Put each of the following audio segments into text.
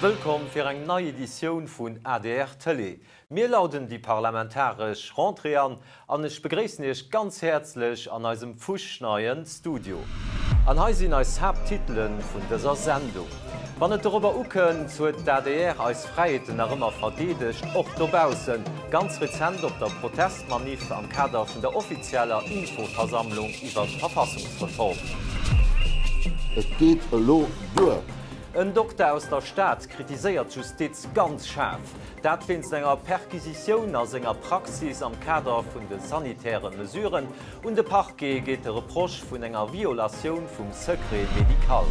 Wëllkomm fir eng nei Editioun vun adr Tëlee. Mir lauden déi parlamentaresch Rentrée an an ech begréissen Iech ganz häerzlech an eisem fuschneien Studio. An hei sinn eis Haapttitele vun dëser Sendung. Wann et dorobber ukënnt, huet d'ADR eis Fräiheeten nach ëmmer verdeedegt, och dobaussen. Ganz rezent op der Protestmanif am Kader vun der offizieller Infoversammlung iwwer d'Verfassungsreform. Et geet elo duer! En Dokter aus der Stad kritiséiert d'Justiz ganz schaarf. Dat wéinst enger Perquisitioun a senger Praxis am Kader vun de sanitäre Mesuren. Un de Parquet geet de Reproche vun enger Violatioun vum Secret médical.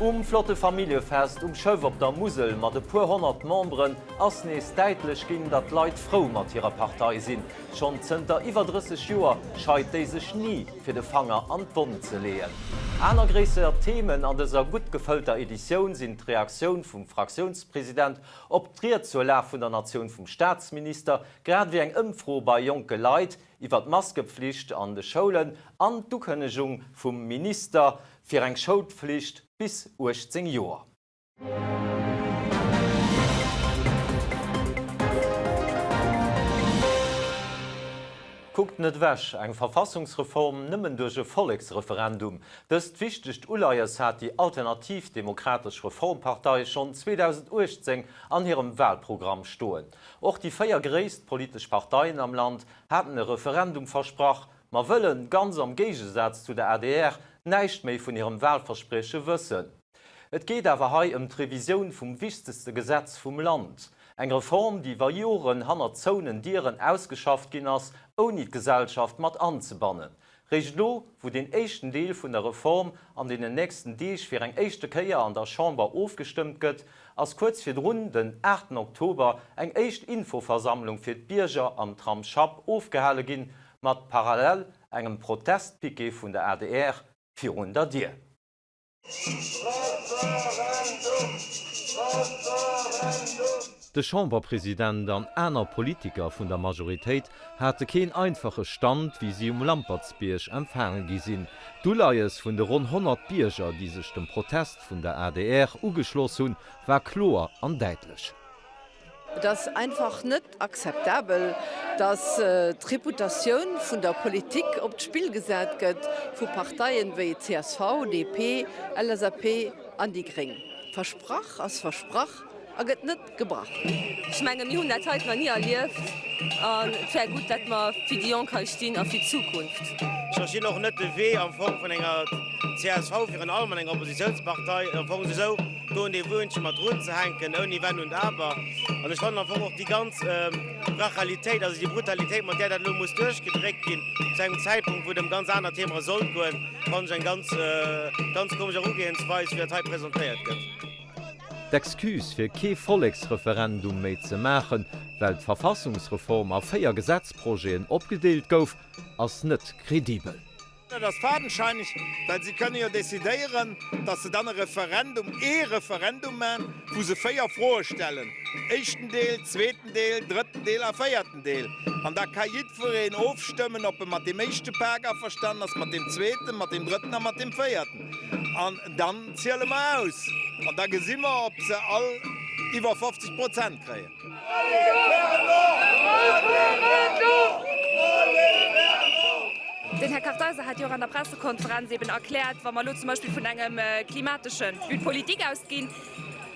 Um flotte Familljefest um Schëff op der Musel mat e puer 100 Memberen ass nees däitlech ginn, datt d'Leit frou mat hirer Partei sinn. Schonn zënter iwwer 30 Joer scheit déi sech ni, fir de Fanger an d'Wonn ze leeën. Aner gréisser Themen an dëser gutt gefëllter Editioun sinn d'Reaktioun vum Fraktiounspresident op d'Ried zur Lag vun der Natioun vum Staatsminister, grad ewéi eng Ëmfro bei jonke Leit iwwer d'Maskepflicht an de Schoulen an d'Ukënnegung vum Minister fir eng Schoulpflicht bis 18 Joer. Kuckt net ewech, eng Verfassungsreform nëmmen duerch e Volleksreferendum. Dëst wichtegt Uleies hat déi Alternativ Demokratesch Reformpartei schonn 2018 an hirem Walprogramm stoen. Och déi 4 gréisst politesch Parteien am Land haten e Referendum versprach, ma wëllen, ganz am Géigesaz zu der adr, näischt méi vun hirem Walversprieche wëssen. Et geet awer hei ëm d'Revisioun vum wichtegste Gesetz vum Land. Eng Reform, déi iwwer Joren hannert zouenen Dieren ausgeschafft ginn ass, ouni d'Gesellschaft mat anzebannen. Réischt elo, wou deen éischten Deel vun der Reform an deenen nächsten Deeg fir eng éischte Kéier an der Chamber ofgestëmmt gëtt, ass kuerz virdrun, den aachten Oktober, eng éischt Infoversammlung fir d'Bierger am Tramsschapp ofgehale ginn, mat parallel engem Protestpiquet vun der adr virun der Dier. De Chamberpresident an aner Politiker vun der Majoritéit hate keen einfache Stand, wéi si um Lampertsbierg empfaange gi sinn. D'Uleies vun de ronn 100 Bierger, déi sech dem Protest vun der adr ugeschloss hunn, war kloer an däitlech. Et ass einfach net akzeptabel, datt d'Reputatioun vun der Politik op d'Spill gesat gëtt vu Parteien wéi csv, DP, LSAP an déi gréng. Versprach ass versprach a gëtt net gebrach. Ech menge mir hunn dat heiten nach ni erlieft an et wär gutt, datt mer fir déi Jonk hei stinn a fir d'Zukunft. Ech verstinn och net de Wee am Fong vun enger csv, virun allem an enger Oppositiounspartei, am Fong esou do un dee Wuenche mat drun ze hänken, ouni Wenn und Aber. An ech fannen am Fong och déi ganz Brachialitéit, also déi Brutalitéit, mat där dat elo muss duerchgedréckt ginn, zu engem Zäitpunkt, wou et ëm ganz aner Themere sollt goen, fannen ech eng ganz, ganz komesch Erugehensweis, wéi dat hei presentéiert gëtt. D'Excuse fir kee Volleksreferendum méi ze maachen, well d'Verfassungsreform a 4 Gesetzprojeten opgedeelt gouf, ass net credibel. Dat ass fadenscheineg, well si kënne jo decidéieren, datt se dann e Referendum, ee Referendum maachen, wou se 4 Froe stellen, éischten Deel, zweeten Deel, drëtten Deel a véierten Deel. An da ka jiddwereen ofstëmmen, ob e mat deem éischte Pak averstanen ass, mat deem zweeten, mat deem drëtten a mat deem véierten. An dann ziele mer aus an da gesi mer, ob se all iwwer 50 Prozent kréien. Den Här Kartheiser hat jo och an der Pressekonferenz eben erkläert, wa mer elo zum Beispill vun engem klimatesche But politique ausginn,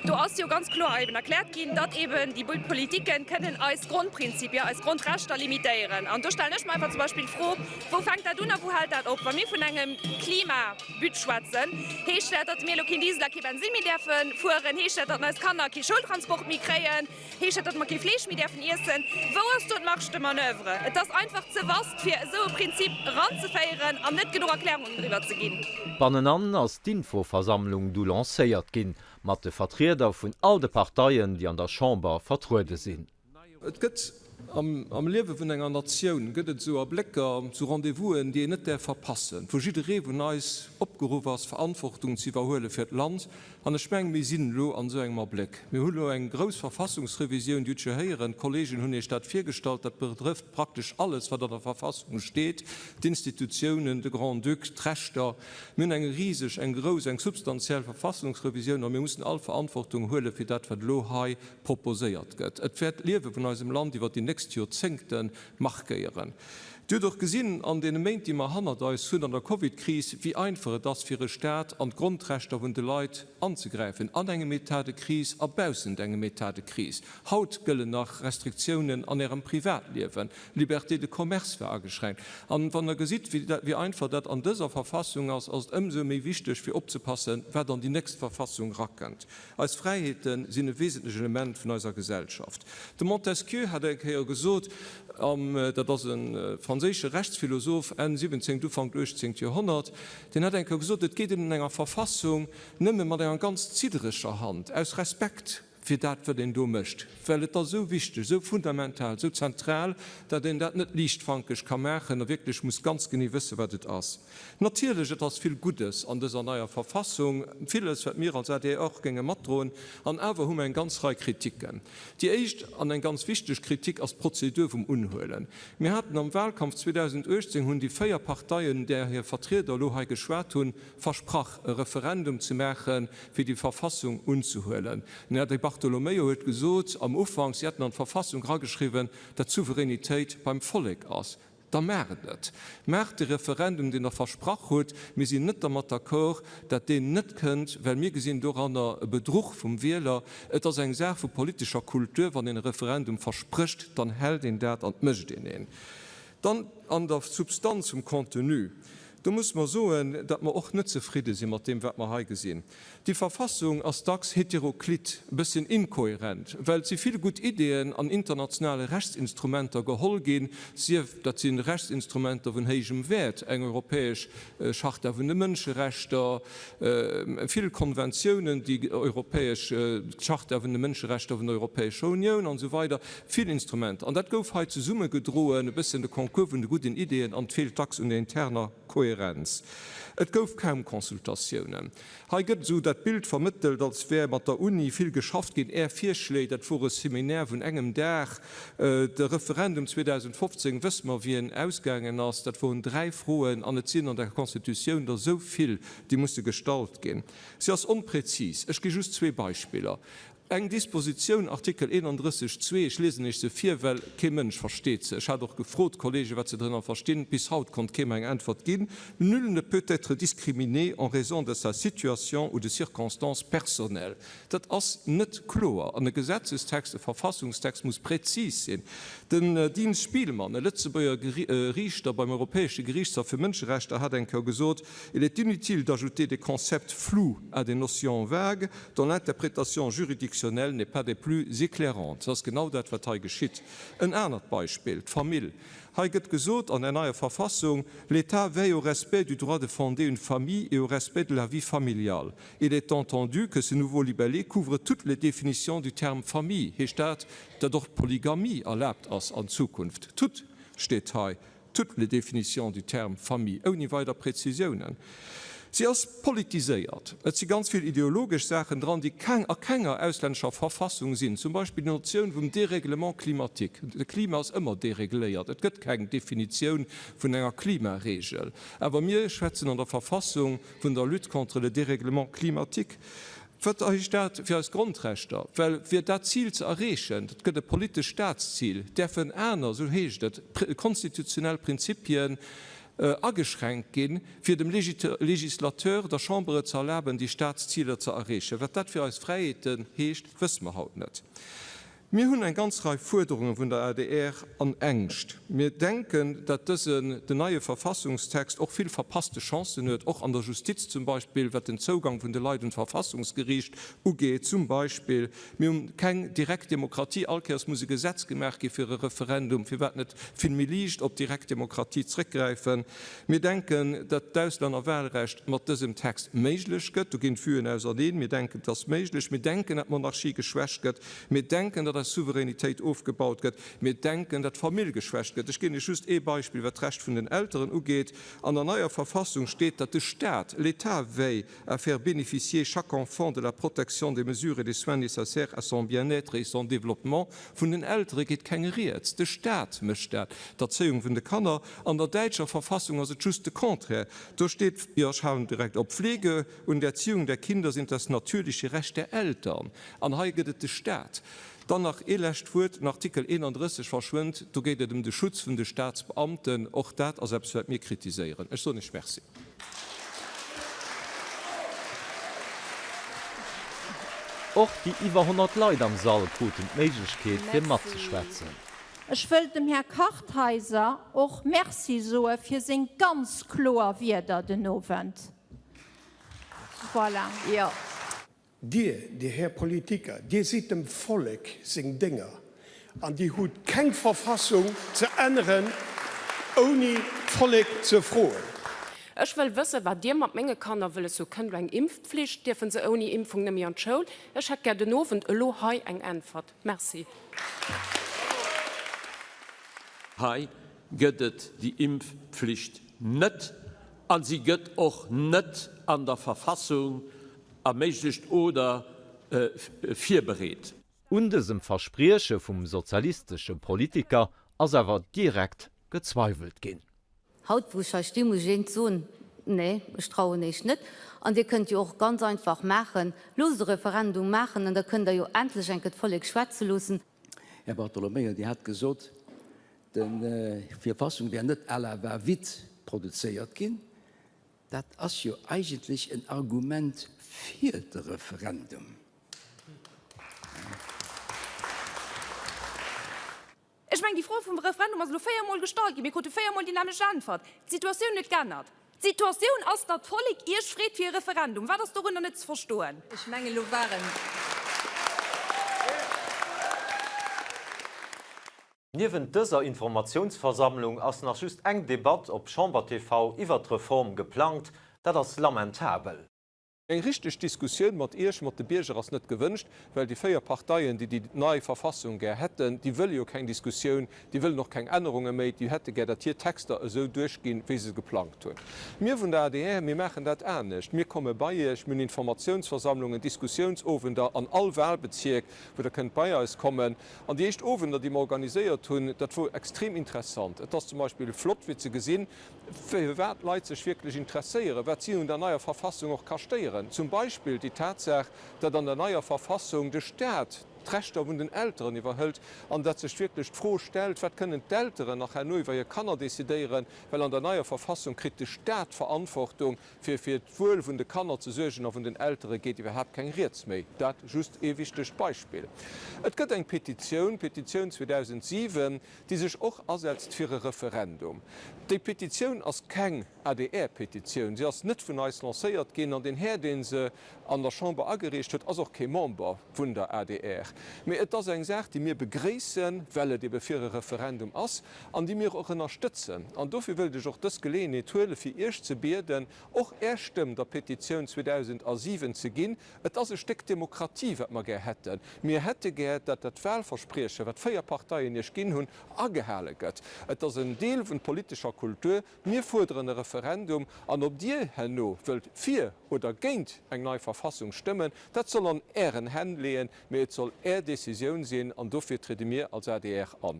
do ass jo ganz kloer eben erkläert ginn, datt eben déi But politiquen kënnen eis Grondprinzipien, eis Grondrechter limitéieren. An do stellen ech mer einfach zum Beispill d'Fro, Wou fänkt dat un a wou hält dat op? Wa mir vun engem Klimabut schwätzen, heescht dat, datt mir elo keen Diesel a kee Bensinn méi däerfe fueren? Heescht dat, datt eis Kanner kee Schoultransport méi kréien? Heescht dat, datt mer kee Fleesch méi däerfen iessen? Wou ass do d'Marge de manoeuvre? Et ass einfach ze vast, fir esou e Prinzip eranzeféieren an net genuch Erklärungen driwwer ze ginn. Bannenan ass d'Infoversammlung du lancéiert ginn, mat de Vertrieder vun all de Parteien, déi an der Chamber vertruede sinn. Et gëtt. Am Liewe vun enger Natioun gëtt et esou Ablécker, esou Rendez-vousen, déi een net däerf verpassen, wou jidderee vun eis opgeruff ass, Verantwortung ze iwwerhuele fir d'Land. An ech mengen, mir sinn elo an esou engem Abléck. Mir hunn elo eng grouss Verfassungsrevisioun, Dir hutt jo héieren, d'Kollegen hunn Iech dat virgestallt, dat betrëfft praktesch alles, wat an der Verfassung steet, d'Institutiounen, de Grand-Duc, d'Rechter. Mir hunn eng riseg, eng grouss, eng substantiell Verfassungsrevisioun a mir mussen all Verantwortung huele fir dat, wat elo hei proposéiert gëtt. Et wäert d'Liewe vun eisem Land iwwer déi nächst Joerzéngte markéieren. Dir hutt och gesinn an deene Méint, déi mer hannert eis hunn an der Covidkris, wéi einfach et ass, fir e Stat an d'Grondrechter vun de Leit anzegräifen, an engem État de crise a baussent engem État de crise. Haut gëllen nach Restriktiounen an Ärem Privatliewen. D'Liberté de commerce war ageschränkt. An wann Der gesitt, wéi einfach dat an dëser Verfassung ass, ass et ëmsou méi wichteg, fir opzepassen, wat an déi nächst Verfassung rakënnt. Eis Fräiheete sinn e wesentlech Element vun eiser Gesellschaft. De Montesquieu hat eng Kéier gesot, dat ass e franséische Rechtsphilosoph, Enn siwwenzéngt, Ufank uechtzéngt Joerhonnert, deen hat eng Kéier gesot, et geet een un enger Verfassung nëmme mat enger ganz ziddreger Hand, aus Respekt fir dat, wat een do mécht, well et ass esou wichteg, esou fundamental, esou zentral, datt een dat net liichtfankeg ka maachen a wierklech muss ganz genee wëssen, wat et ass. Natierlech, et ass vill Guddes an dëser neier Verfassung, villes, wat mir als adr och géinge matdroen. An awer hu mer eng ganz Rei Kritiken. Déi éischt an eng ganz wichteg Kritik ass d'Prozedur vum Unhuelen. Mir haten am Wahlkampf 2018, hunn déi 4 Parteien, där hir Vertrieder elo hei geschwat hunn, versprach, e Referendum ze maachen, fir déi Verfassung unzehuelen. Den Här Di Bartolomeo huet gesot am Ufank, si hätten an d'Verfassung erageschriwwen, datt d'Souveränitéit beim Vollek ass. Da maacht et! Maacht de Referendum, deen Der versprach hutt! Mir sinn net dermat d'accord, dat deen net kënnt, well mir gesinn doranner e Bedruch vum Wieler. Et ass eng Saach vu politescher Kultur, Wann een e Referendum versprécht, dann hält een dat an et mécht een een. Dann an der Substanz vum Contenu, do musse mer soen, datt mer och net zefridde si mat deem, wat mer hei gesinn. Déi Verfassung ass dacks heteroklit, e bësschen inkohärent, well et si vill gutt Ideeën an internationale Rechtsinstrumenter geholl ginn, sief dat si Rechtsinstrumenter vun héijem Wäert, eng europäesch Charta vun de Mënscherechter, vill Konventiounen, déi europäesch Charta vun de Mënscherechter vun der Europäescher Unioun an esou weider, vill Instrumenter. An dat gouf hei zesummegedroen, e bësschen de Concours vun de gudden Ideeën, an et feelt dacks un der interner Kohärenz. Et gouf kaum Consultatiounen. Hei gëtt esou dat Bild vermëttelt, als wär mat der Uni vill geschafft ginn. Är Virschléi, dat wor e Seminaire vun engem Dag. De Referendum 2015, wësse mer wéi en ausgaangen ass, dat woren 3 Froen an et sinn an der Constitutioun der esou vill, déi musse gestallt ginn. Se ass onpräzis. Ech gi just zwee Beispiller. Eng Dispositioun, Artikel 31, zwee, ech liesen Iech se vir, well kee Mënsch versteet se, ech hat och gefrot, d'Kollegen, wat se drënner verstinn, bis haut konnt kee mer eng Äntwert ginn, Nul ne peut être discriminé en raison de sa situation ou de circonstances personnelles. Dat ass net kloer an e Gesetzestext, e Verfassungstext muss präzis sinn. Den Dean Spielmann, e Lëtzebuerger Riichter beim Europäesche Geriichtshaff fir Mënscherechter, hat eng Kéier gesot, Il est inutile d'ajouter des concepts flous à des notions vagues dont l'interprétation juridictionnelle n'est pas des plus éclairantes. Dat ass genau dat, wat hei geschitt. En anert Beispill, d'Famill. Hei gëtt gesot an der neier Verfassung, L'État veille au respect du droit de fonder une famille et au respect de la vie familiale. Il est entendu que ce nouveau libellé couvre toutes les définitions du terme famille. Heescht dat, datt och d'Polygamie erlaabt ass an Zukunft? Toutes steet hei. Toutes les définitions du terme famille, ouni weider Präzisiounen. Si ass politiséiert. Et si ganz vill ideologesch Saachen dran, déi keng a kenger auslännescher Verfassung sinn. Zum Beispill déi Notioun vum Dérèglement climatique. De Klima ass ëmmer deregléiert. Et gëtt keng Definitioun vun enger Klimaregel. Awer mir schwätzen an der Verfassung vun der Lutte contre le dérèglement climatique. Wat heescht dat fir eis Grondrechter? Well fir dat Zil ze erreechen, dat gëtt e politescht Staatszil, däerfen aner, esou heescht et, konstitutionell Prinzipien ageschränkt ginn, fir dem Législateur, der Chamber et ze erlaben, déi Staatsziler ze erreechen. Wat dat fir eis Fräiheeten heescht, wësse mer haut net. Mir hunn eng ganz Rei Fuerderunge vun der adr an Ängscht. Mir denken, datt dësen, den neie Verfassungstext och vill verpasste Chancen huet, och an der Justiz zum Beispill, wat den Zougang vun de Leit un d'Verfassungsgeriicht ugeet zum Beispill. Mir hunn keng direkt Demokratie. All Kéiers muss e Gesetz gemaach gi fir e Referendum. Firwat net vill méi liicht op direkt Demokratie zréckgräifen? Mir denken, datt d'Auslännerwahlrecht mat dësem Text méiglech gëtt. Do ginn d'Vuen auserneen. Mir denken, et ass méiglech. Mir denken, datt d'Monarchie geschwächt gëtt. Mir denken, datt. eis Souveränitéit ofgebaut gëtt. Mir denken, datt d'Famill geschwächt gëtt. Ech ginn Iech just ee Beispill, wat d'Recht vun den Elteren ugeet. An der neier Verfassung steet, datt de Staat, l'État veille à faire bénéficier chaque enfant de la protection des mesures et des soins nécessaires à son bien-être et son développement. Vun den Eltere geet keng Rieds. De Staat mécht dat, d'Erzéiung vun de Kanner. An der däitscher Verfassung ass et just de Contraire. Do steet, jo, ech halen direkt op, Pflege und Erziehung der Kinder sind das natürliche Recht der Eltern. An hei gëtt et de Staat. Dann nach ee lescht Wuert, Den Artikel 31 verschwënnt. Do geet et ëm de Schutz vun de Staatsbeamten. Och dat ass eppes, wat mir kritiséieren. Ech soen Iech Merci. Och déi iwwer 100 Leit am Sall kruten d'Méiglechkeet, fir matzeschwätzen. Ech wëll dem Här Kartheiser och Merci soe fir seng ganz kloer Wierder den Owend. Voilà. Jo. Dir, Dir Här Politiker, Dir sidd dem Vollek seng Dénger an Dir hutt keng Verfassung ze änneren, ouni d'Vollek ze froen. Ech wëll wëssen, wat Dir mat menge Kanner wëlles hutt. Kënnt elo eng Impfpflicht? Dierfen se ouni Impfung nëmme an d'Schoul? Ech hätt gär den Owend elo hei eng Äntwert. Merci. Hei gëtt et déi Impfpflicht net a si gëtt och net an der Verfassung erméiglecht oder virbereet. Un dësem Versprieche vum sozialistesche Politiker ass awer direkt gezweiwelt ginn. Haut, wou ech hei stinn, muss ech eent soen, Nee, ech trauen Iech net. An Dir kënnt jo och ganz einfach maachen, Loosst e Referendum maachen an da kënnt Der jo endlech eng Kéier d'Vollek schwätze loossen. Här Bartolomeo, Dir hat gesot, d'Verfassung wär net à la va-vite produzéiert ginn. Dat ass jo eigentlech en Argument fir de Referendum. Ech mengen, déi Fro vum Referendum ass elo véiermol gestallt ginn. Mir krute véiermol déi nämmlecht Äntwert. D'Situatioun huet geännert. D'Situatioun ass, datt d'Vollek Iech freet fir e Referendum. Wat ass dorunner net ze verstoen? Ech mengen, elo waren. Niewent dëser Informatiounsversammlung ass nach just eng Debatt op Chamber TV iwwert d'Reform geplangt. Dat ass lamentabel. Eng richteg Diskussioun mat Iech, mat de Bierger ass net gewënscht, well déi 4 Parteien, déi déi nei Verfassung gär hätten, déi wëlle jo keng Diskussioun, déi wëllen och keng Ännerunge méi, déi hätte gär, datt hir Texter esou duerchginn, wéi se se geplangt hunn. Mir vun der adr, mir maachen dat anescht. Mir komme bei Iech, mir hunn Informatiounsversammlungen, Diskussiounsowender an all Wahlbezierk, wou Der kënnt bei eis kommen. An déi éischt Owender, déi mer organiséiert hunn, dat wor extrem interessant. Et ass zum Beispill flott fir ze gesinn, fir wat d'Leit sech wierklech interesséieren, wat si un der neier Verfassung och ka stéieren. Zum Beispill déi Tatsaach, datt an der neier Verfassung de Staat d'Rechter vun den Elteren iwwerhëlt an datt sech wierklech d'Fro stellt, wat kënnen d'Elteren nach herno iwwer hir Kanner decidéieren, well an der neier Verfassung kritt de Staat d'Verantwortung. Fir fir d'Wuel vun de Kanner ze suergen a vun den Eltere geet iwwerhaapt keng Rieds méi. Dat just ee wichtegt Beispill. Et gëtt eng Petitioun, d'Petitioun 2007, déi sech och asetzt fir e Referendum. Déi Petitioun ass keng ADR-Petitioun, si ass net vun eis lancéiert ginn an deen Här, dee se an der Chamber agereecht huet, ass och kee Member vun der adr. Mee et ass eng Saach, déi mir begréissen, well et ebe fir e Referendum ass an déi mir och ënnerstëtzen. An dofir wëllt ech och dës Geleeënheet huelen, fir Iech ze bieden, och Är Stëmm der Petitioun 2007 ze ginn. Et ass e Stéck Demokratie, wat mer gär hätten. Mir hätte gär, datt dat Wahlversprieche, wat 4 Parteien Iech ginn hunn, agehale gëtt. Et ass en Deel vun politescher Kultur. Mir fuerderen e Referendum, an ob Dir herno wëllt fir oder géint eng nei Verfassung stëmmen, dat soll an Ären Hänn leeën, mee et soll Är Decisioun sinn, an dofir triede mir als adr an.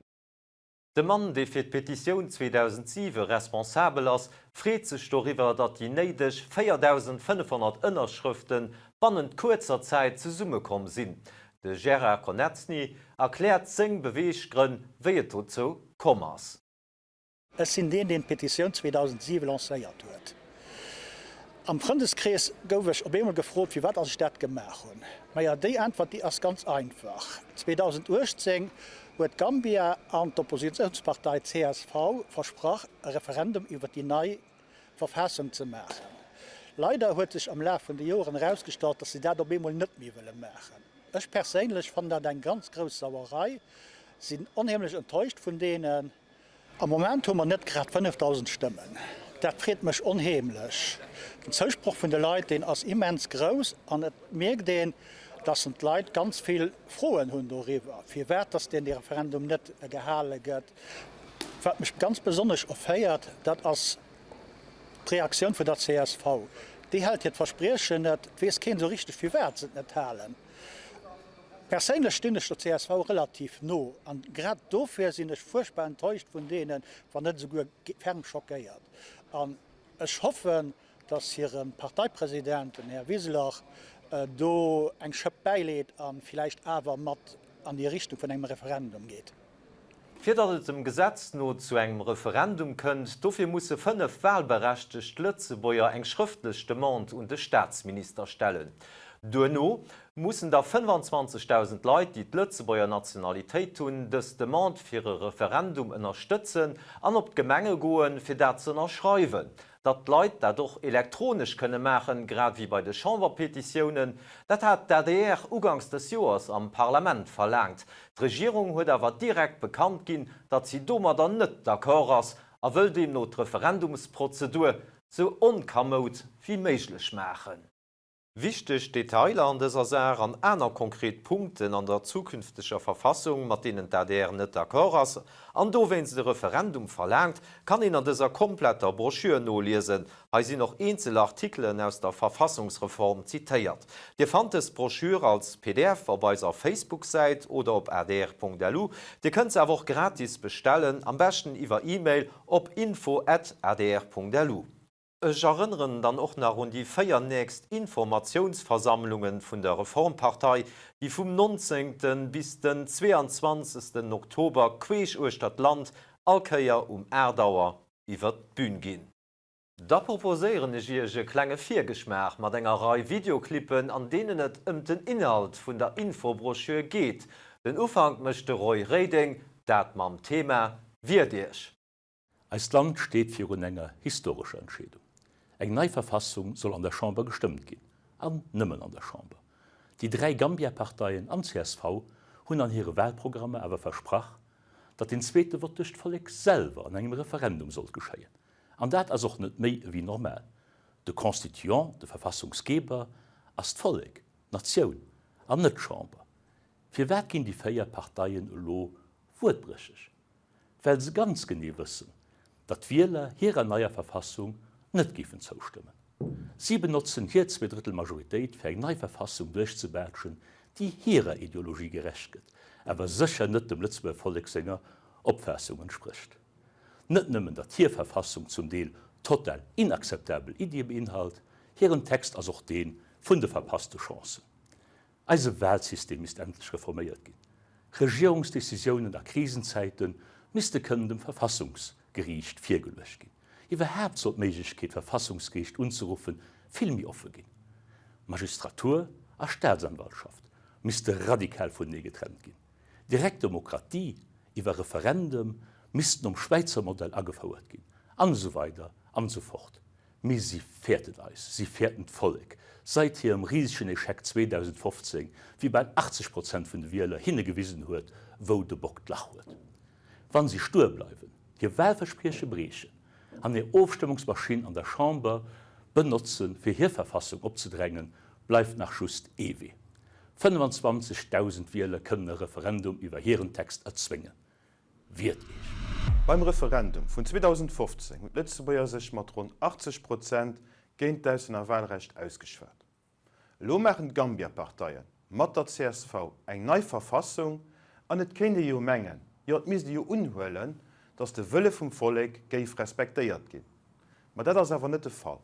De Mann, dee fir d'Petitioun 2007 responsabel ass, freet sech doriwwer, datt déi néideg 4.500 Ënnerschrëfte bannent kuerzer Zäit zesummekomm sinn. De Gérard Koneczny erkläert seng Beweeggrënn, wéi et dozou komm ass. Ech sinn deen, deen d'Petitioun 2007 lancéiert huet. Am Frëndeskrees gouf ech op eemol gefrot, firwat ass ech dat gemaach hunn. Maja, déi Äntwert, déi ass ganz einfach, 2018 huet Gambia an d'Oppositiounspartei csv versprach, e Referendum iwwer déi nei Verfassung ze maachen. Leider huet sech am Laf vun de Joren erausgestallt, datt si dat op eemol net méi wëlle maachen. Ech perséinlech fannen dat eng ganz grouss Sauerei, sinn onheemlech enttäuscht vun deenen. Am Moment hu mer net grad 5.000 Stëmmen. Dat freet mech onheemlech. Den Zousproch vun de Leit, deen ass immens grouss an et mierkt een, Dass d'Leit ganz vill Froen hunn doriwwer, firwat dass deen Referendum net gehale gëtt. Wat mech ganz besonnesch erféiert, dat ass d'Reaktioun vun der csv. Déi hält hiert Verspriechen net. Et weess keen esou richteg, firwat se et net halen. Perséinlech stinn ech der csv relativ no an grad dofir sinn ech fuerchtbar enttäuscht vun deenen, wann net esouguer ferm schockéiert. An ech hoffen, dass hire Parteipresident, den Här Wiseler, do eng Schëpp bäileet a villäicht awer mat an déi Richtung vun engem Referendum geet. Fir datt et dem Gesetz no zu engem Referendum kënnt, dofir musse 5 wahlberechtegt Lëtzebuerger eng schrëftlech Demande un de Staatsminister stellen. Duerno mussen da 25.000 Leit, déi d'Lëtzebuerger Nationalitéit hunn, dës Demande fir e Referendum ënnerstëtzen an op d'Gemenge goen, fir dat ze ënnerschreiwen. Datt d'Leit dat och elektronesch kënne maachen, grad ewéi bei de Chamberpetitiounen, dat hat d'ADR uganks des Joers am Parlament verlaangt. D'Regierung huet awer direkt bekannt ginn, datt si domadder net d'accord ass a wëll deemno d'Referendumsprozedur sou onkamoud wéi méiglech maachen. Wichteg Detailer an dëser Saach an aner konkret Punkten an der zukünfteger Verfassung, mat deenen d'ADR net d'accord ass an dowéinst e Referendum verlaangt, kann een an dëser kompletter Broschür noliesen. Hei sinn och eenzel Artikelen aus der Verfassungsreform zitéiert. Dir fannt dës Broschür als pdf op eiser Facebook-Säit oder op adr.lu. Dir kënnt se awer och gratis bestellen, am beschten iwwer E-Mail op info@adr.lu. Ech erënneren dann och nach un déi 4 nächst Informatiounsversammlungen vun der Reformpartei, déi vum 19. Bis den 22. Oktober queesch uechter d'Land all Kéier um 8 Auer iwwert d'Bün ginn. Da proposéieren ech Iech e klenge Virgeschmaach mat enger Rei Videoclippen, an deenen et ëm den Inhalt vun der Infobroschür geet. Den Ufank mécht de Roy Reding, dat mam Thema Wiert Iech! Eist Land steet virun enger historescher Entscheedung. Eng nei Verfassung soll an der Chamber gestëmmt ginn, an nëmmen an der Chamber. Déi 3 Gambia-Parteien an csv hunn an hire Wahlprogrammer awer versprach, datt den zweete Vott duerch d'Vollek selwer an engem Referendum sollt geschéien. An dat ass och net méi ewéi normal. De Constituant, de Verfassungsgeber, ass d'Vollek, d'Natioun, an net d'Chamber. Firwat ginn déi 4 Parteien elo wuertbrécheg? Well se ganz genee wëssen, datt d'Wieler hirer neier Verfassung net géifen zoustëmmen. Si benotzen hir Zweedrëttel-Majoritéit fir eng nei Verfassung duerchzebaatschen, déi hirer Ideologie gerecht gëtt, awer sécher net dem Lëtzebuerger Vollek senger Opfaassung entsprécht. Net nëmmen, datt hir Verfassung zum Deel total inakzeptabel Iddie beinhalt, hiren Text ass och dee vun de verpasste Chancen. Eise Wahlsystem misst endlech reforméiert ginn. Regierungsdecisiounen a Krisenzäite misste kënnen dem Verfassungsgeriicht virgeluecht ginn. Iwwerhaapt soll d'Méiglechkeet d'Verfassungsgeriicht unzeruffen vill méi offe ginn. Magistratur a Staatsanwaltschaft misste radikal vunenee getrennt ginn. Direkt Demokratie iwwer Referendem misst nom Schwäizer Modell agefouert ginn, an esou weider an esou fort. Mee si fäerten eis, si fäerten d'Vollek. Sait hirem risegen Echec 2015, wéi bal 80 Prozent vun de Wieler hinne gewisen huet, wou de Bock d'Lach huet. Wann si stuer bleiwen, hir Wahlversprieche briechen an hir Ofstëmmungsmaschinn an der Chamber benotzen, fir hir Verfassung opzedrängen, bleift nach just ee Wee, 25.000 Wieler kënnen e Referendum iwwer hiren Text erzwéngen. Wiert Iech! Beim Referendum vun 2015 hunn d'Lëtzebuerger sech mat ronn 80 Prozent géint d'Auslännerwahlrecht ausgeschwat. Elo maachen d'Gambia-Parteie mat der csv eng nei Verfassung an et kéint ee jo mengen, jo et misst ee jo unhuelen, datt de Wëlle vum Vollek géif respektéiert ginn. Ma dat ass awer net de Fall.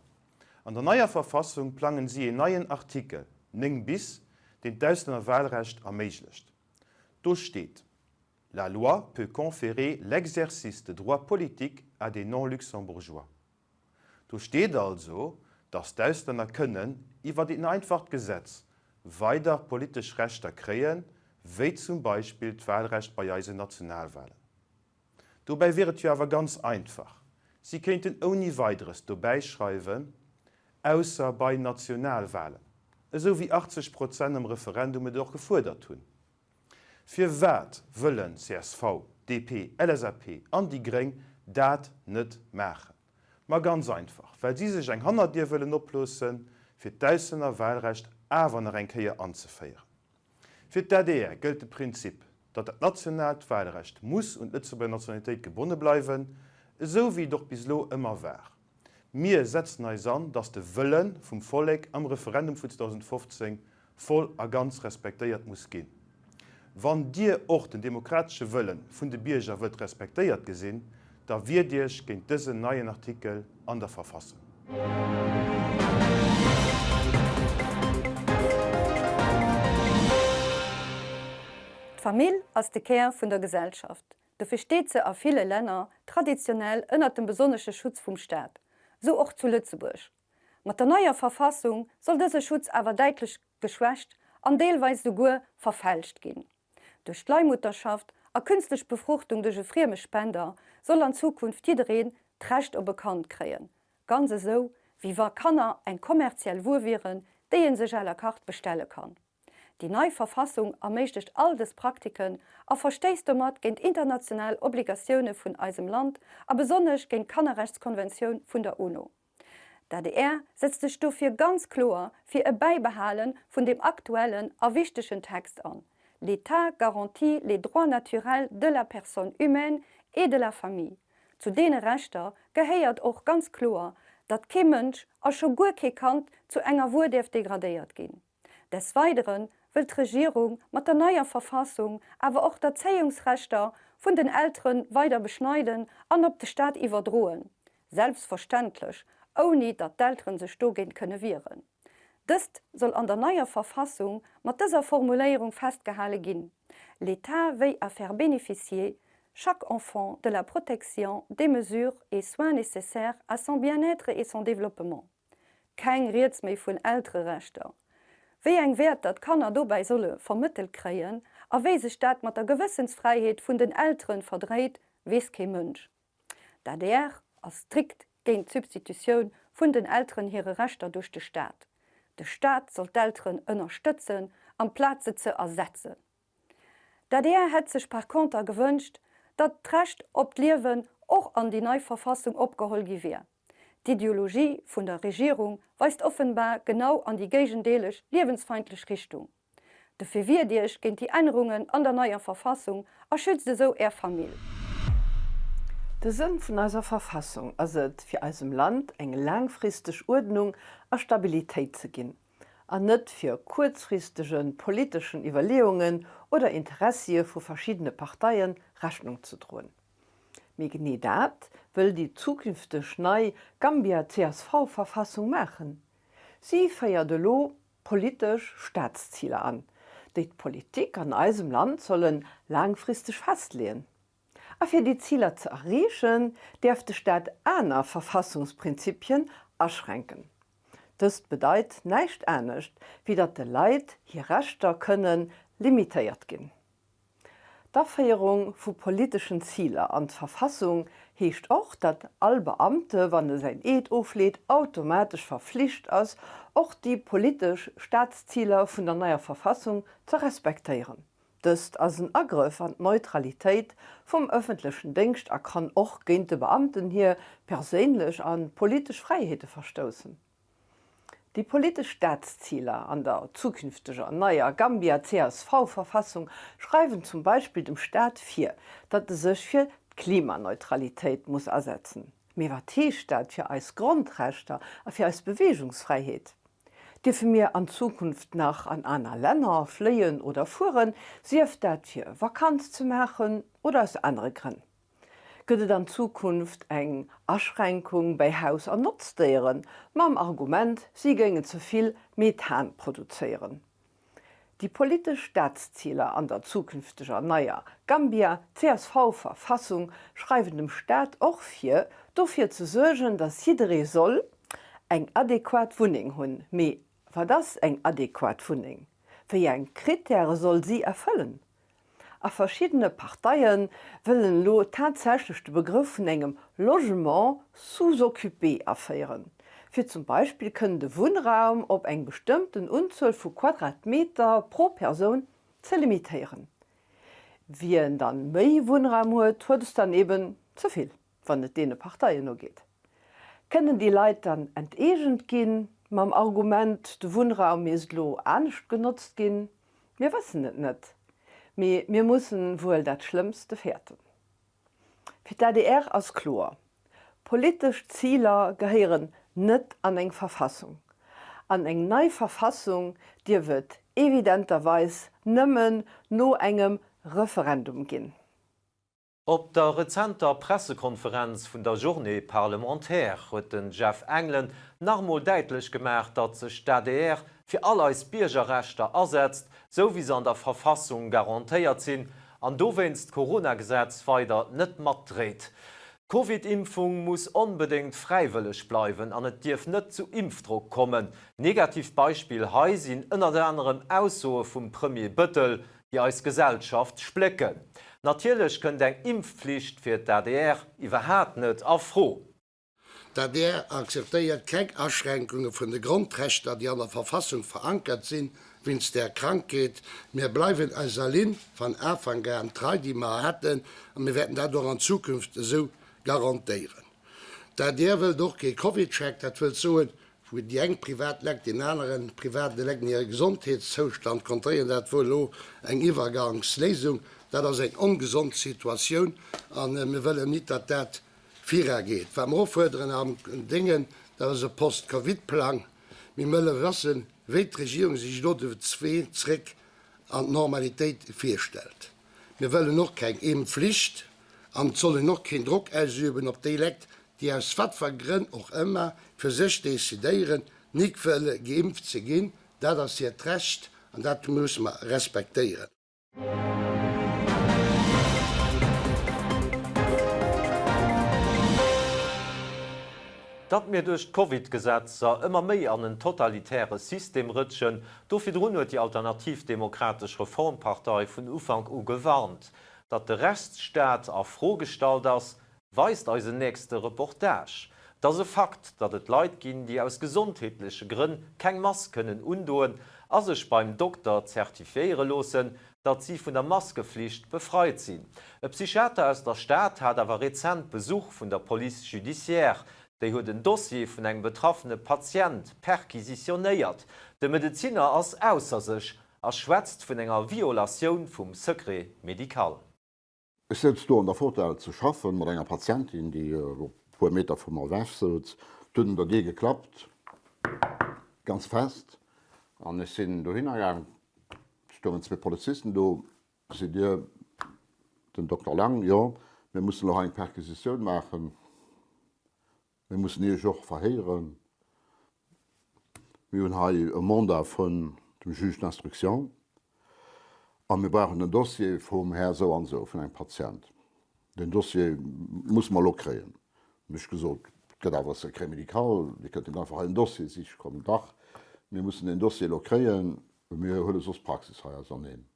An der neier Verfassung plangen si een neien Artikel 9 bis, deen d'Auslännerwahlrecht erméiglecht. Do steet. La loi peut conférer l'exercice de droits politiques à des non-luxembourgeois. Do steet also, dass d'Auslänner kënnen iwwert een einfacht Gesetz weider politesch Rechter kréien, wéi zum Beispill d'Wahlrecht bei eisen Nationalwahlen. Dobäi wier et jo awer ganz einfach, si kéinten ouni Weideres dobäi schreiwen, ausser bei Nationalwahlen, esou wéi 80 Prozent am Referendum et och gefuerdert hunn. Firwat wëllen csv, DP, LSAP an déi Gréng dat net maachen? Ma ganz einfach, well si sech eng Hannerdier wëllen oploossen, fir d'Auslännerwahlrecht awer nach eng Kéier anzeféieren. Fir d'ADR gëllt de Prinzip, datt dat nationaalt Wahlrecht muss un d'Lëtzebuerger Nationalitéit gebonne bleiwen, esou wéi et och bis elo ëmmer war. Mir setzen eis an, datt de Wëlle vum Vollek am Referendum vun 2015 voll a ganz respektéiert muss ginn. Wann Dir och den demokratesche Wëlle vun de Bierger wëllt respektéiert gesinn, da wiert Iech géint dësen neien Artikel an der Verfassung. D'Famill ass de Kär vun der Gesellschaft. Dofir steet se a ville Länner traditionell ënnert dem besonnesche Schutz vum Staat. Sou och zu Lëtzebuerg. Mat der neier Verfassung soll dëse Schutz awer däitlech geschwächt an deelweis souguer verfälscht ginn. Duerch d'Leihmutterschaft a künstlech Befruchtung duerch e frieme Spender soll an Zukunft jiddereen d'Recht op e Kand kréien, ganz esou wéi wa Kanner eng kommerziell Wuer wieren, déi ee sech à la carte bestelle kann. Déi nei Verfassung erméiglecht all dës Praktiken a verstéisst domat géint international Obligatioune vun eisem Land a besonnesch géint d'Kannerrechtskonventioun vun der UNO. D'adr setzt sech dofir ganz kloer fir e Bäibehale vun deem aktuellen a wichtegen Text an, L'État garantit les droits naturels de la personne humaine et de la famille. Zu deene Rechter gehéiert och ganz kloer, datt kee Mënsch a scho guer kee Kand zu enger Wuer däerf degradéiert ginn. Des Weidere wëll d'Regierung mat der neier Verfassung awer och d'Erzéiungsrechter vun den Eltere weider beschneiden an op de Staat iwwerdroen, selbstverständlech ouni datt d'Eltere sech dogéint kënne wieren. Dëst soll an der neier Verfassung mat dëser Formuléierung festgehale ginn, L'État veille à faire bénéficier chaque enfant de la protection, des mesures et soins nécessaires à son bien-être et son développement. Keng Rieds méi vun Eltererechter. Wéi eng Wäerter d'Kanner dobäi solle vermëttelt kréien a wéi sech dat mat der Gewëssensfräiheet vun den Eltere verdréit, weess kee Mënsch. D'adr ass strikt géint d'Substitutioun vun den Elteren hire Rechter duerch de Staat. De Staat soll d'Elteren ënnerstëtzen, amplaz se ze ersetzen. D'adr hätt sech par conter gewënscht, datt d'Recht op d'Liewen och an déi nei Verfassung opgeholl gi wier. D'Ideologie vun der Regierung weist offenbar genau an déi géigendeeleg liewensfeindlech Richtung. Dofir wiert Iech géint déi Ännerungen an der neier Verfassung a schützt esou Är Famill. De Sënn vun eiser Verfassung ass et, fir eisem Land eng laangfristeg Uerdnung a Stabilitéit ze ginn. an net fir kuerzfristege politeschen Iwwerleeungen oder Interessie vu verschiddene Parteie Rechnung ze droen. Mee genee dat wëll déi zukünfteg nei Gambia-CSV-Verfassung maachen. Si féiert elo politesch Staatsziler an, déi d'Politik an eisem Land solle laangfristeg festleeën. A fir déi Ziler ze erreechen, däerf de Staat aner Verfassungsprinzipien aschränken. Dëst bedeit näischt anescht, wéi datt de Leit hir Rechter kënne limitéiert ginn. D'Aféierung vu politeschen Ziler an d'Verfassung heescht och, datt all Beamte, wann e säin Eed ofleet, automatesch verflicht ass, och déi politesch Staatsziler vun der neier Verfassung ze respektéieren. Dëst ass en Agrëff an d'Neutralitéit vum ëffentlechen Déngscht a kann och géint de Beamten hir perséinlech a politesch Fräiheete verstoussen. Déi politesch Staatsziler an der zukünfteger neier Gambia-CSV-Verfassung schreiwen zum Beispill dem Staat vir, datt e sech fir d'Klimaneutralitéit muss asetzen. Mee wat heescht dat fir eis Grondrechter a fir eis Beweegungsfräiheet? Dierfe mir an Zukunft nach an aner Länner fléien oder fueren, sief dat fir Vakanz ze maachen oder aus anere Grënn? Gëtt et an Zukunft eng Aschränkung bäi Haus an Notzdéieren, mam Argument, si géingen ze vill Methan produzéieren? Déi politesch Staatsziler an der zukünfteger neier Gambia CSV-Verfassung schreiwen dem Staat och vir, dofir ze suergen, datt jidderee soll eng adequat Wunneng hunn. Mee wat ass eng adequat Wunneng? Wéi eng Krittäre soll si erfëllen? A verschiddene Parteie wëllen elo tatsächlech de Begrëff vun engem Logement sous-occupé aféieren, fir zum Beispill kënnen de Wunnraum op eng bestëmmten Unzuel vu Quadratmeter pro Persoun ze limitéieren. Wien dann méi Wunnraum huet, huet es dann eben ze vill, wann et deene Parteien nogeet. Kënnen déi Leit dann enteegent ginn, mam Argument, de Wunnraum misst elo anescht genotzt ginn? Mir wëssen et net, mee mir mussen wuel dat Schlëmmste fäerten. Fir d'ADR ass kloer, Politesch Ziler gehéieren net an eng Verfassung. An eng nei Verfassung dierf et evidenterweis nëmmen no engem Referendum ginn. Op der rezenter Pressekonferenz vun der Journée parlementaire huet den Jeff Engelen nach emol däitlech gemaach, datt sech d'ADR fir all eis Biergerrechter asetzt, sou wéi se an der Verfassung garantéiert sinn, an dowéinst d'Corona-Gesetz weider net matdréit. D'Covid-Impfung muss onbedéngt fräiwëlleg bleiwen an et dierf net zu Impfdrock kommen. Negativt Beispill hei sinn ënnert anerem Aussoe vum Premier Bëttel, déi eis Gesellschaft splécken. Natierlech kënnt eng Impfpflicht fir d'ADR iwwerhaat net a Fro. D'adr akzeptéiert keng Aschränkunge vun de Grondrechter, déi an der Verfassung verankert sinn, wéinst där Krankheet. Mir bleiwen eiser Linn van Afank aan trei, déi mer haten, a mir wäerten dat och an Zukunft esou garantéieren. D'adr wëllt och kee CovidCheck, dat wëllt soen, wou déi eng privat Lekt deen aneren private Lekt hire Gesondheetszoustand kontrolléieren, dat wor elo eng Iwwergangsléisung. Dat ass eng ongesond Situatioun a mir wëllen nit, datt dat vira geet. Wat mer och fuerderen am Déngen, dat ass e Post-Covid-Plang. Mir wëlle wëssen, wéi d'Regierung sech elo de Wee zréck an d'Normalitéit virstellt. Mir wëllen och keng Impfflicht an et soll een och keen Drock ausüben op déi Lekt, déi aus watfer Grënn och ëmmer fir sech decidéieren, nik wëlle geimpft ze ginn. Dat ass hiert Recht an dat musse mer respektéieren. Datt mir duerch d'Covid-Gesetzer ëmmer méi an en totalitäre System rëtschen, do virdrun huet déi Alternativ Demokratesch Reformpartei vun Ufank u gewarnt. Datt de Rechtsstaat a Fro gestallt ass, weist eisen nächste Reportage. Et ass e Fakt, datt et Leit ginn, déi aus gesondheetleche Grënn keng Mask kënnen undoen a sech beim Dokter zertifiéiere loossen, datt si vun der Maskeflicht befreit sinn. E Psychiater aus der Stad hat awer rezent Besuch vun der Police judiciaire. Déi huet en Dossier vun engem betraffene Patient perquisitionéiert. De Medezinner ass ausser sech a schwätzt vun enger Violatioun vum Secret médical. Ech souz do an der Fotell ze schaffen mat enger Patientin, déi e puer Meter vu mer ewech souz. Et huet un der Dier geklappt, ganz fest, an ech sinn dohinner gaang. Et stoungen zwee Polizisten do. Sidd Dir den Dokter Lang? Jo, mir mussen elo hei eng Perquisitioun maachen. Mir mussen Iech och verhéieren. Mir hunn hei e Mandat vun dem Juge d'instruction a mir brauchen den Dossier vum Här esou an esou, vun engem Patient. Deen Dossier musse mer elo kréien. Hunn ech gesot, et gëtt awer e Secret médical, Dir kënnt net einfach hei en Dossier siche kommen. Dach, mir mussen deen Dossier elo kréien, mir huele soss d'Praxis hei auserneen.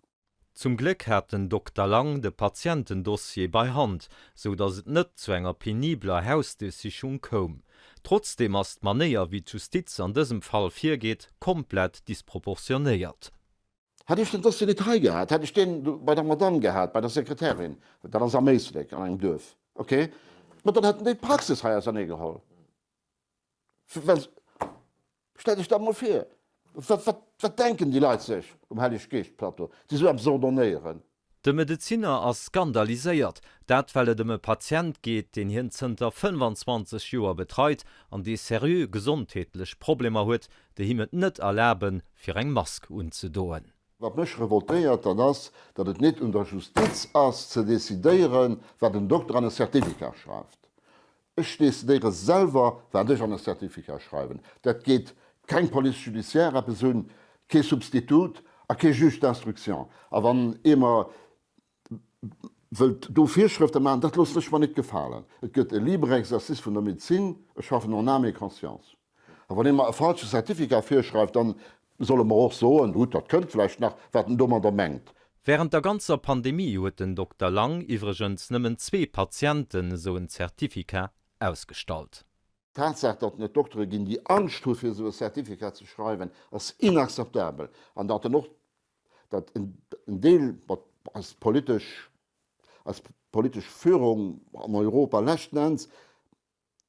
Zum Gléck hat den Dokter Lang de Patientendossier bei Hand, sou datt et net zu enger penibler Hausduerchsichung koum. Trotzdeem ass d'Manéier, wéi d'Justiz an dësem Fall virgeet, komplett disproportionéiert. Hätt ech den Dossier nit hei gehat, hätt ech deen bei der Madame gehat, bei der Sekretärin, dat ass am Éislek an engem Duerf, ok, ma dann hätten déi d'Praxis hei auserneegeholl. Well, stell dech dat mol vir, wat, wat, wat denken déi Leit sech um Helleg-Geescht-Plateau, déi esou eppes ordonnéieren? De Medezinner ass skandaliséiert, dat well et ëm e Patient geet, deen hien zënter 25 Joer betreit an dee seriö gesondheetlech Problemer huet, déi him et net erlaben, fir eng Mask unzedoen. Wat mech revoltéiert, dat ass, datt et net un der Justiz ass ze decidéieren, wat en Dokter an e Certificat schreift. Ech decidéiere selwer, wat ech an e Certificat schreiwen. Dat geet keng Police judiciaire eppes un, kee Substitut a kee Juge d'instruction. A wann ee mer wëllt do Virschrëfte maachen, dat loossen ech mer nit gefalen. Et gëtt e libre exercice vun der Medezin, ech schaffen en âme et conscience. A wann ee mer e falsche Certificat virschreift, dann soll e mer och soen, gutt, dat kënnt vläicht nach, wat en domadder mengt. Wärend der ganzer Pandemie huet den Dokter Lang iwwregens nëmmen zwee Patienten esou en Certificat ausgestallt. D'Tatsaach, datt et Doktere ginn, déi Angscht hu fir esou e Certificat ze schreiwen, ass inakzeptabel. An datt en och, datt en Deel, mat eis politesch, eis politesch Führung an Europa leschten Enns,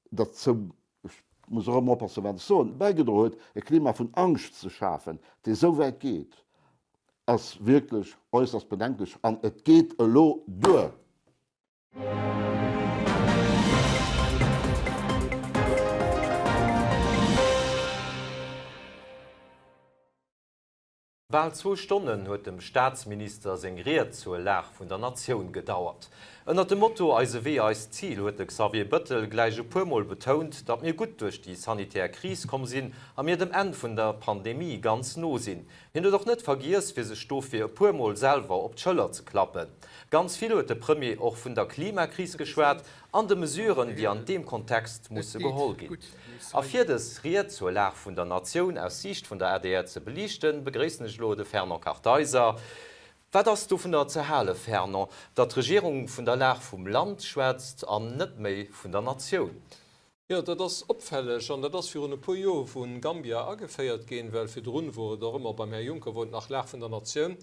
derzou, ech muss och ëmmer oppassen, wat ech soen, bäigedroe huet, e Klima vun Angscht ze schafen, dee sou wäit geet. ass wierklech äusserst bedenklech an et geet elo duer! Bal zwou Stonnen huet dem Staatsminister seng Ried zur Lag vun der Natioun gedauert. Ënnert dem Motto Eise Wee, eist Zil huet de Xavier Bëttel gläich e puer Mol betount, datt mir gutt duerch déi sanitär Kris komm sinn a mir dem Enn vun der Pandemie ganz no sinn. Hien huet och net vergiess, fir sech dofir e puer Mol selwer op d'Schëller ze klappen. Ganz vill huet de Premier och vun der Klimakris geschwat an de Mesuren, déi an deem Kontext musse geholl ginn. A fir dës Ried zur Lag vun der Natioun aus Siicht vun der adr ze beliichten, begréissen ech elo de Fernand Kartheiser. Wat ass dovunner ze hale, Fernand, datt d'Regierung vun der Lag vum Land schwätzt an net méi vun der Natioun? Jo, dat ass opfälleg an dat ass virun e puer Joer vu Gambia ageféiert ginn, well virdrun wor et och ëmmer, beim Här Juncker wor et nach Lag vun der Natioun.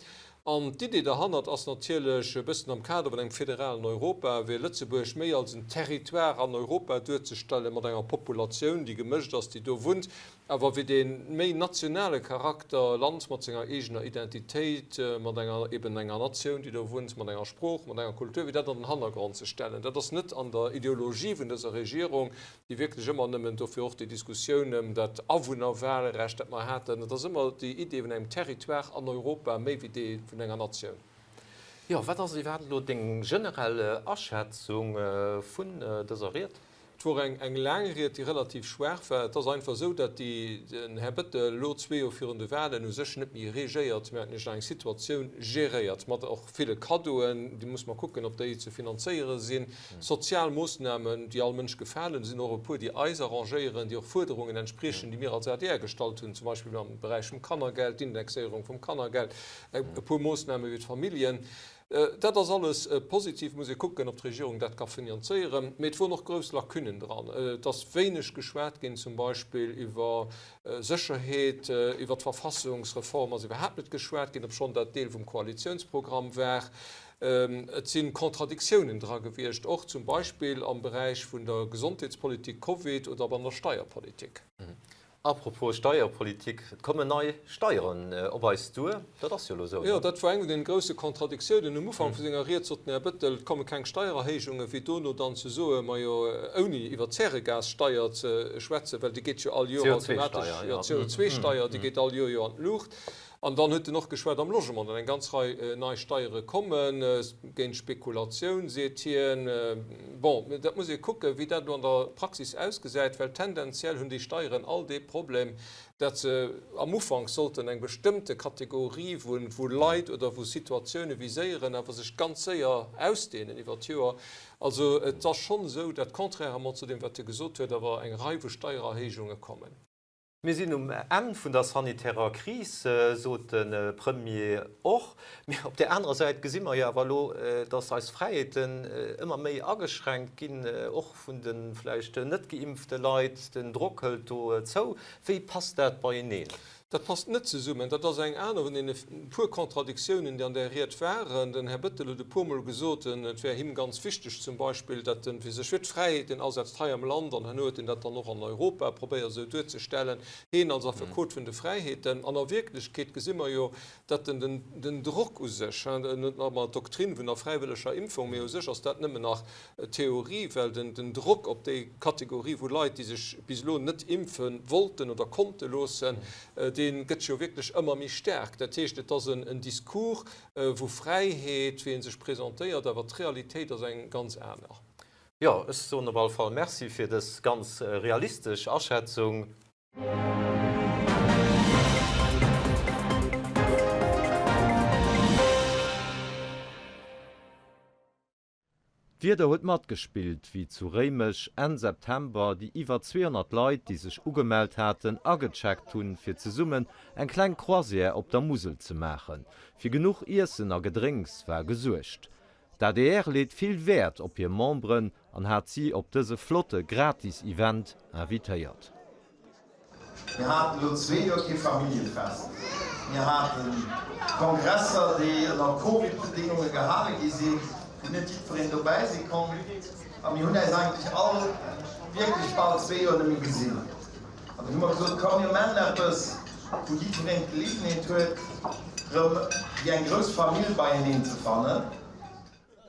An d'Idee derhannert ass natierlech e bëssen am Kader vun engem federalen Europa, fir Lëtzebuerg méi als en Territoire an Europa duerzestellen, mat enger Populatioun, déi gemëscht ass, déi do wunnt, awer fir dee méi nationale Charakter, e Land mat senger eegener Identitéit, mat enger, eben enger Natioun, déi do wunnt, mat enger Sprooch, mat enger Kultur, fir dat an den Hannergrond ze stellen. Dat ass net an der Ideologie vun dëser Regierung, déi wierklech ëmmer nëmmen, dofir och déi Diskussioun ëm dat Awunnerwahlrecht, dat mer haten, et ass ëmmer déi Idee vun engem Territoire an Europa méi wéi déi vun enger Natioun. Jo, wat ass iwwerhaapt elo deng generell Aschätzung vun dëser Ried? Et wor eng eng laang Ried, déi relativ schwaach war. Et ass einfach esou, datt déi, den Här Bettel elo zwee Joer virun de Wahlen u sech net méi regéiert, mä eigentlech eng Situatioun geréiert, mat och ville Kaddoen, déi muss mer kucken, ob déi ze finanzéiere sinn, Sozial Moossnamen, déi all Mënsch gefalen. Et sinn och e puer, déi eis arrangéieren, déi och Fuerderungen entspriechen, déi mir als adr gestallt hunn, zum Beispill am Beräich vum Kannergeld, d'Indexéierung vum Kannergeld, e puer Moossname fir d'Familljen. Dat ass alles positiv. Muss ee kucken, ob d'Regierung dat ka finanzéieren. Mee et woren och grouss Lacunnen dran. Et ass wéineg geschwat ginn zum Beispill iwwer Sécherheet. Iwwer d'Verfassungsreform ass iwwerhaapt net geschwat ginn, obschonn dat Deel vum Koalitiounsprogramm war. Et si Kontradiktiounen dra gewiescht, och zum Beispill am Beräich vun der Gesondheetspolitik, Covid, oder an der Steierpolitik. Apropos Steierpolitik, et kommen nei Steieren op eis duer, dat ass jo elo esou, ne? Jo, dat war eng vun deene grousse Kontradiktiounen. Um Ufank vu senger Ried sot den Här Bettel, et komme keng Steiererhéijungen, fir dono dann ze soen, majo, ouni iwwer d'Zäregassteier ze schwätzen, well déi geet jo all Joer automatesch, jo, d'CO2-Steier, déi geet all Joer jo an d'Luucht. An dann huet en och geschwat am Logement, datt eng ganz Rei nei Steiere kommen, géint Spekulatioun, seet hien. Bon, dat muss ee kucken, wéi dat elo an der Praxis ausgesäit, well tendenziell hunn déi Steieren all dee Problem, datt se am Ufank sollten eng bestëmmte Kategorie vu Leit oder vu Situatioune viséieren, awer sech ganz séier ausdehnen iwwer d'Joer. Also et ass schonn esou, datt contrairement zu deem, wat e gesot huet, awer eng Rei vu Steiererhéijunge kommen. Mir sinn um Enn vun der sanitärer Kris, sot de Premier och. Mee op där anerer Säit gesi mer jo awer elo, datt eis Fräiheeten ëmmer méi ageschränkt ginn, och vun de vläicht net geimpfte Leit. Den Drock hëlt do zou. Wéi passt dat beieneen? Dat passt net zesummen. Dat ass eng aner vun deene puer Kontradiktiounen, déi an där Ried waren. Den Här Bettel huet e puermol gesot, et wär him ganz wichteg zum Beispill, datt en fir sech fir d'Fräiheeten asetzt hei am Land, an herno huet en dat dann och an Europa probéiert esou duerzestellen, heen als Affekot vun de Fräiheeten. An a Wierklechkeet gesi mer jo, datt en den den Drock u sech, en huet nach ëmmer d'Doktrin vun der fräiwëlleger Impfung, mee u sech ass dat nëmmen nach Theorie, well den den Drock op déi Kategorie vu Leit, déi sech bis elo net impfe wollten oder konnte loossen, dee gëtt jo wierklech ëmmer méi staark. Dat heescht, et ass en Discours vu Fräiheet, wéi e sech presentéiert, awer d'Realitéit ass eng ganz aner. Jo, ech soen op alle Fall Merci fir dës ganz realistesch Aschätzung. D'Wieder huet matgespillt, wéi zu Réimech Enn September déi iwwer 200 Leit, déi sech ugemellt haten, agecheckt hunn, fir zesummen eng kleng Croisière op der Musel ze maachen. Fir genuch Iessen a Gedrénks war gesuergt. D'adr leet vill Wäert op hir Memberen an hat si op dëse flotte Gratis-Event invitéiert. Mir haten elo zwee Joer kee Familljefest. Mir hate Kongresser, déi ënner Covid-Bedéngunge gehale gi sinn, wou net jiddwereen dobäi si konnt. A mir hunn äis eigentlech all wierklech bal zwee Joer net méi gesinn. An dunn hu mer gesot, komm mir maachen eppes, wou jiddwereen d'Geleeënheet huet. Rëm wéi eng grouss Famill beieneen ze fannen.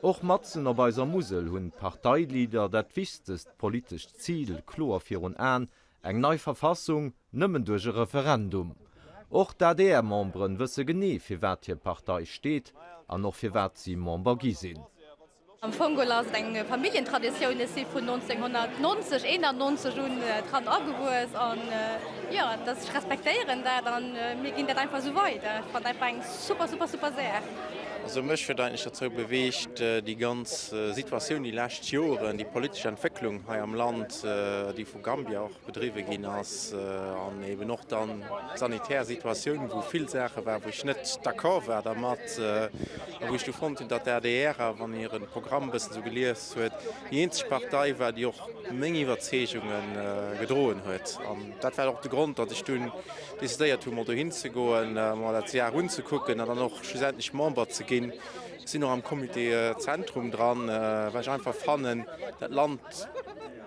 Och matzen op eiser Musel hunn d'Parteileader dat wichtegst politescht Zil kloer virun Aen, eng nei Verfassung nëmmen duerch e Referendum. Och d'ADR-Memberen wësse genee firwat hir Partei steet an och firwat si Member gi sinn. Am Fong geholl ass et eng Familljentraditioun. Ech si vun 1990, 91 un dran agewuess an jo, dass ech respektéieren dat an mir ginn dat einfach esou weider. Ech fannen einfach eng super, super, super Saach. Also mech huet eigentlech dozou beweegt, déi ganz Situatioun déi lescht Joren, déi politesch Entwécklung hei am Land, déi vu Gambia och bedriwwe ginn ass an eben och dann d'sanitär Situatioun, wou vill Saache waren, wou ech net d'accord war dermat a wou ech du fonnt hunn, datt d'ADR, wann een hire Programm e bëssen esou gelies huet, déi eenzeg Partei war, déi och meng Iwwerzeegunge gedroen huet. An dat war och de Grond, datt ech dunn decidéiert hunn, mol dohin ze goen, mer dat Jar unzekucken an dann och schlussendlech Member ze ginn. Ech sinn och am Comité Zentrum dran, well ech einfach fannen, dat Land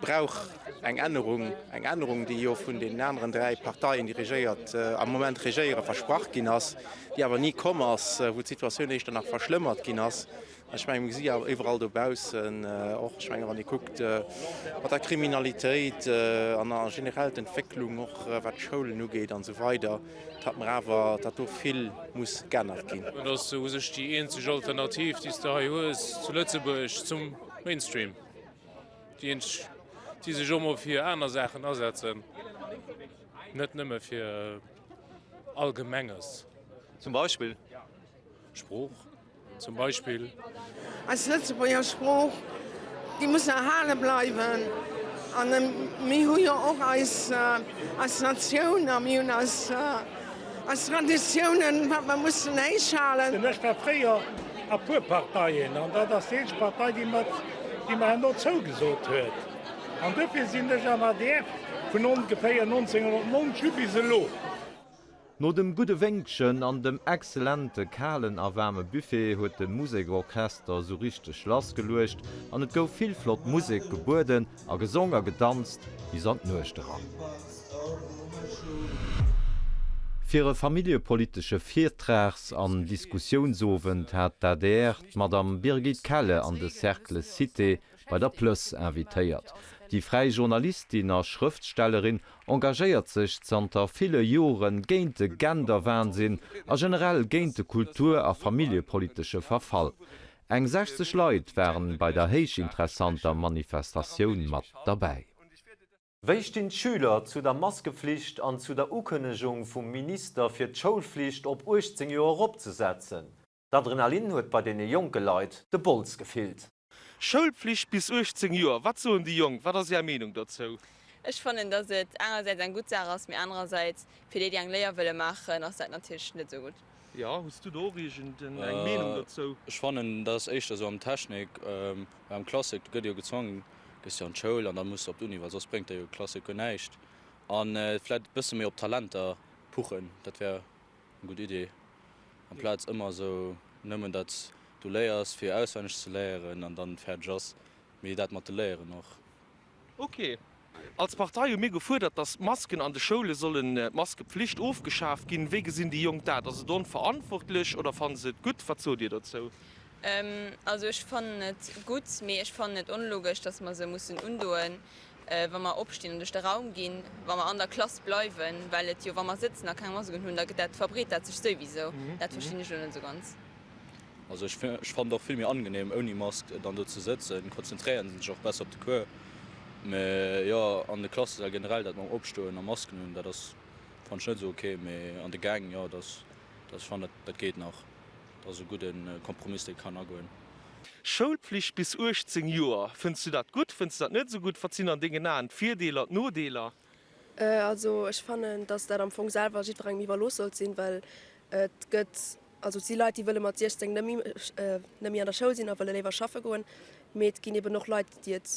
brauch eng Ännerung, eng Ännerung, déi jo vun deenen aneren 3 Parteien, déi regéiert, am Moment regéieren, versprach ginn ass, déi awer ni komm ass, wou d'Situatioun éischter nach verschlëmmert ginn ass. Ech mengen, mir gesi awer iwwerall dobaussen och, ech mengen, wann ee kuckt mat der Kriminalitéit an a generell d'Entwécklung och wat d'Schoulen ugeet an esou weider, datt mer awer, datt do vill muss geännert ginn. Et ass u sech déi eenzeg Alternativ, déi s de hei hues zu Lëtzebuerg zum Mainstream. Déi eenzeg, déi sech och mol fir aner Saachen asetzen, net nëmme fir Allgemenges. Zum Beispill? Sprooch zum Beispill. Eis Lëtzebuerger Sprooch, déi muss erhale bleiwen. An mir hu jo och eis, eis Natioun a mir hunn eis, eis Traditiounen, wat mer mussen héichhalen. Ech war fréier a puer Parteien, an dat ass déi eenzeg Partei, déi mer, déi mer herno zougesot huet. An dofir sinn ech am adr vun ongeféier 1990 u bis elo. No dem gudde Wéngchen an dem excellente kalen a waarme Buffet huet de Musekorchester sou richteg lassgeluecht an et gouf vill flott Musek gebueden a gesong a gedanzt bis an d'Nuecht eran. Fir e familljepolitesche Virtrags an Diskussiounsowend hat d'ADR d'Madame Birgit Kelle an de Cercle Cité bei der Plëss invitéiert. Déi fräi Journalistin a Schrëftstellerin engagéiert sech zanter ville Jore géint de Genderwahnsinn a generell géint de kultur a familljepolitesche Verfall. Eng 60 Leit waren bei der héichinteressanter Manifestatioun mat derbäi. Wéi stinn d'Schüler zu der Maskeflicht an zu der Ukënnegung vum Minister fir d'Schoulflicht op 18 Joer eropzesetzen? D'Adrenalin huet bei deene jonke Leit de Bols gefillt. Schoulpflicht bis 18 Joer, wat soen déi Jonk? Wat ass Är Meenung dozou? Ech fannen, dass et engersäits eng gutt Saach ass, mee anerersäits fir déi, déi eng Léier wëlle maachen, ass dat natierlech net esou gutt. Jo, hues du do och iergend eng Meenung dozou? Ech fannen, dat ass éischter esou am Technik, well am Klassik, do gëtt jo gezwongen, gëss jo an d'Schoul an da muss de op d'Uni, well soss bréngt der jo Klassik guer näischt. An vläit e bësse méi op Talenter puchen, dat wär Eng gutt Idee, amplaz ëmmer esou nëmmen datt du léiers fir auswenneg ze léieren an dann fäerdeg ass, mee dat mat de Léieren och. Ok. Als Partei hu mir gefuerdert, datt d'Masken an de Schoule sollen, d'Maskepflicht ofgeschaaft ginn. Wéi gesinn déi Jonk dat? Ass et onverantwortlech oder fanne se et gutt? Wat sot Dir dozou? Also ech fannen et gutt, mee ech fannen et onlogesch, datt mer se mussen undoen. wa mer opstinn an duerch de Raum ginn, wa mer an der Klass bleiwen, well et jo, wa mer sëtzen a keng Mask un hunn, da gëtt dat, verbreet dat sech souwisou. Dat verstinn ech elo net esou ganz. Also ech ech fannen et och vill méi angenehm ouni Mask dann do ze sëtzen, konzentréieren sech och besser op de Cours. Mee jo an de Klassesäll generell dat mam Opstoen a Masken hunn, dat ass fannen ech net esou ok. Mee an de Gäng jo, dat ass, ech fannen dat dat geet nach. Dat ass e gudde Kompromiss, dee kann agoen. Schoulpflicht bis 18 Joer, fënns du dat gutt, fënns du dat net esou gutt? Wat sinn an dengen Aen d'Virdeeler, d'Nodeeler? Also ech fannen, dass dat am Fong selwer jiddwerengem iwwerlooss sollt sinn, well et gëtt, also et si Leit, déi wëlle mat 16 net méi, net méi an der Schoul sinn a wëlle léiwer schaffe goen, mee et ginn eben och Leit, déi et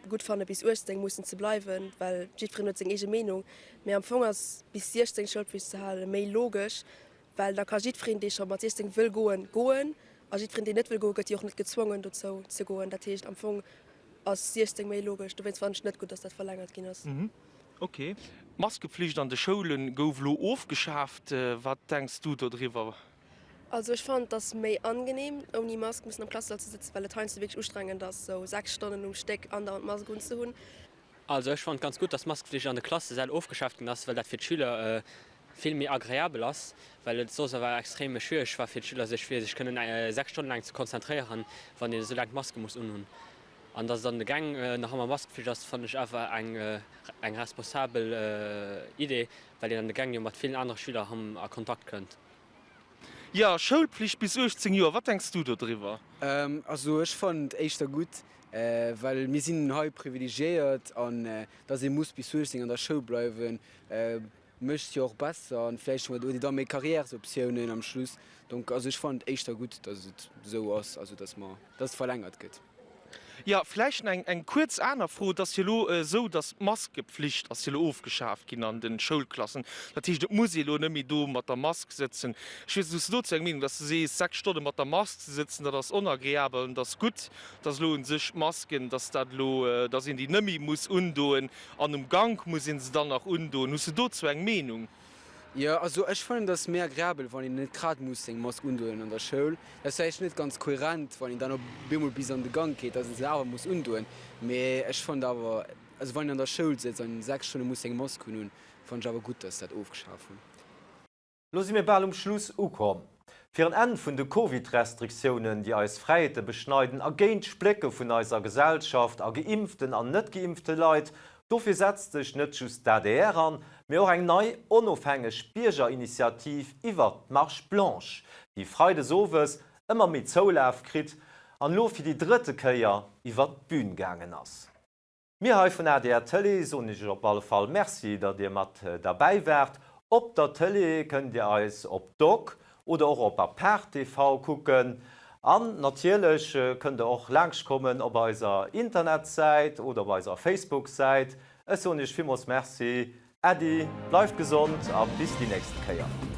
gutt fanne bis 18 mussen ze bleiwen, well jiddwereen huet seng eege Meenung. Mee am Fong ass bis 16 Schoulpflicht ze hale méi logesch, Well da ka jiddwereen, dee scho mat 16 wëll goen, goen. A jiddwereen, deen net wëll goen, gëtt jo och net gezwongen, dozou ze goen. Dat heescht, am Fong ass 16 méi logesch. Dowéinst fannen ech net gutt, dass dat verlängert ginn ass. Ok. D'Maskepflicht an de Schoule gouf elo ofgeschaaft. Wat denks du dodriwwer? Also ech fannen et ass méi angenehm ouni Mask mussen am Klassesall ze sëtzen, well et heiansdo wierklech ustrengend ass sou 6 Stonnen um Stéck andauernd d'Mask unzehunn. Also ech fannen et ganz gutt, dass d'Maskeflicht an de Klassesäll ofgeschaaft ginn ass, well dat fir d'Schüler vill méi agreabel ass, well et soss awer extrem schwiereg war fir d'Schüler sech fir sech kënnen 6 Stonnen laang ze konzentréieren, wann een esou laang d'Maske muss unhunn. An dass et an de Gäng nach ëmmer Maskeflicht ass, fannen ech awer eng eng responsabel Idee, well een an de Gäng jo mat villen anere Schüler a Kontakt kënnt. Jo, Schoulpflicht bis 18 Joer, wat denks du do driwwer? Also ech fannen et éischter gutt, well mir sinn hei privilegiéiert an dass ee muss bis 18 an der Schoul bleiwen mécht jo och besser an vläicht huet ee da méi Carrièresoptiounen am Schluss. Donc also ech fannen et éischter gutt, dass et esou ass, also dass mer, dass et verlängert gëtt. Jo, vläicht nach eng kuerz aner Fro. Et ass jo elo esou, datt d'Maskepflicht ass jo elo ofgeschaaft ginn an de Schoulklassen. Dat heescht, et muss ee elo net méi do mat der Mask sëtzen. Ech weess net, hues de dozou eng Meenung, datt s de sees, 6 Stonne mat der Mask ze sëtzen, dat ass onagreabel an et ass gutt, datt elo u sech d'Masken, datt dat elo, datt een déi net méi muss undoen an um Gank muss ee se dann nach undoen. Hues de dozou eng Meenung? Jo, also ech fannen et ass méi agreabel wann een net grad muss seng Mask undoen an der Schoul. Dat ass vläicht net ganz kohärent wann een dann op eemol bis an de Gank geet, dass een se awer muss undoen. Mee ech fannen awer, also wann een an der Schoul sëtzt an 6 Stonne muss seng Mask unhunn, fannen ech awer gutt, dass se dat ofgeschaf hunn. Lo si mir bal um Schluss ukomm. Fir en Enn vun de Covid-Restriktiounen, déi eis Fräiheete beschneiden a géint d'Splécke vun eiser Gesellschaft a geimpften an net geimpfte Leit, dofir setzt sech net just d'ADR an, mee och eng nei onofhängeg Biergerinitiativ iwwert d'Marche Blanche, déi freides owes ëmmer méi Zoulaf kritt an elo fir déi drëtte Kéier iwwert d'Bün gaangen ass. Mir hei vun adr Tëlee soen iech op alle Fall Merci, datt dir mat derbäi waart. Op der Tëlee kënnt dir eis op Dok oder och op Apart TV kucken. An natierlech kënnt der och laangscht kommen op eiser Internetsäit oder op eiser Facebook-Säit. Ech soen iech villmools Merci. Äddi, bleift gesond a bis déi nächste Kéier.